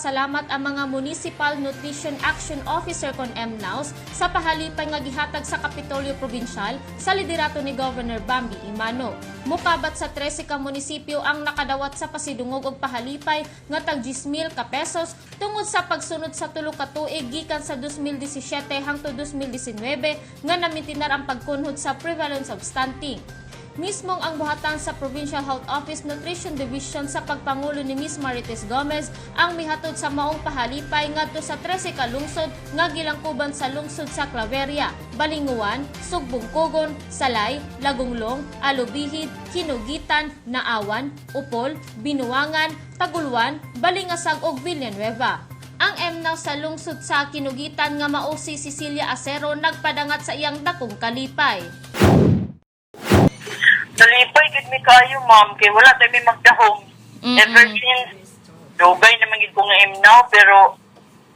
Nagpasalamat ang mga Municipal Nutrition Action Officer kon MNAOs sa pahalipay nga gihatag sa Kapitolyo Provincial sa liderato ni Governor Bambi Emano. Mukabat sa 13 ka munisipyo ang nakadawat sa pasidungog og pahalipay nga tag 10,000 ka pesos tungod sa pagsunod sa 3 ka tuig gikan sa 2017 hangtod 2019 nga namintinar ang pagkunhod sa prevalence of stunting. Mismong ang buhatan sa Provincial Health Office Nutrition Division sa pagpangulo ni Ms. Marites Gomez ang mihatod sa maong pahalipay ngadto sa 13 ka lungsod nga gilangkuban sa lungsod sa Claveria, Balingoan, Sugbong-Kugon, Salay, Lagonglong, Alubijid, Kinoguitan, Naawan, Opol, Binuangan, Tagoloan, Balingasag ug Villanueva. Ang MNAO sa lungsod sa Kinoguitan nga mao si Cecilia Acero nagpadangat sa iyang dakong kalipay. Nalipay gid mi kayo, ma'am, kay wala tayo may magdahom. Ever since, dugay naman gid ko nga MNAO, pero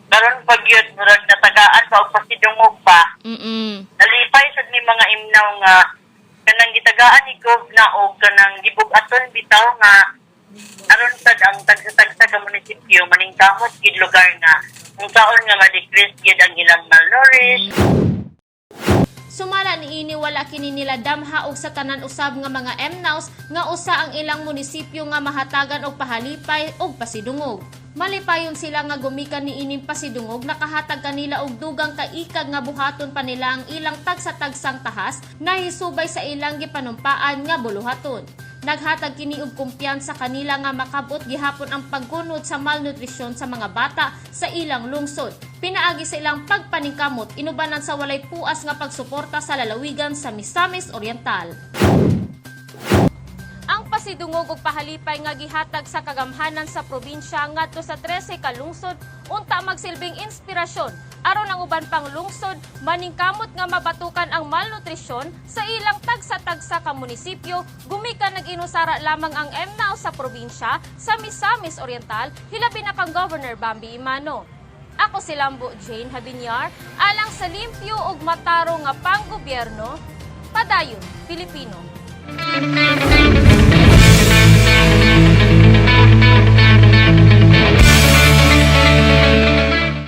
karon pag yun, murag natagaan pa og pasidungog pa. Nalipay sad mi mga MNAO nga kanang gitagaan ni Gov na og kanang gibug-aton bitaw nga aron sad ang tagsa-tagsa ka munisipyo maningkamot gid lugar nga kung taon nga ma-decrease gid ang ilang malnourished. Sumala niini, wala kini nila damha og sa tanan usab nga mga MNAOs nga usa ang ilang munisipyo nga mahatagan og pahalipay og pasidungog. Malipayon sila nga gumikan niining pasidungog nakahatag kanila og dugang kaikag nga buhaton pa nila ang ilang tagsa-tagsang tahas nahisubay sa ilang gipanumpaan nga buluhaton. Naghatag kini og kumpiyansa kanila nga makabot gihapon ang pagkunod sa malnutrisyon sa mga bata sa ilang lungsod. Pinaagi sa ilang pagpaningkamot inubanan sa walay puas nga pagsuporta sa lalawigan sa Misamis Oriental. Ang pasidungog og pahalipay nga gihatag sa kagamhanan sa probinsya ngadto sa 13 ka lungsod unta magsilbing inspirasyon aron ang uban pang lungsod maningkamot nga mabatukan ang malnutrisyon sa ilang tagsa-tagsa ka munisipyo, gumikan nag-inusara lamang ang MNAO sa probinsya sa Misamis Oriental, hilabi na kang Governor Bambi Emano. Ako si Lambo Jane Habinyar, alang sa limpyo ug matarong nga panggobyerno, Padayon, Pilipino.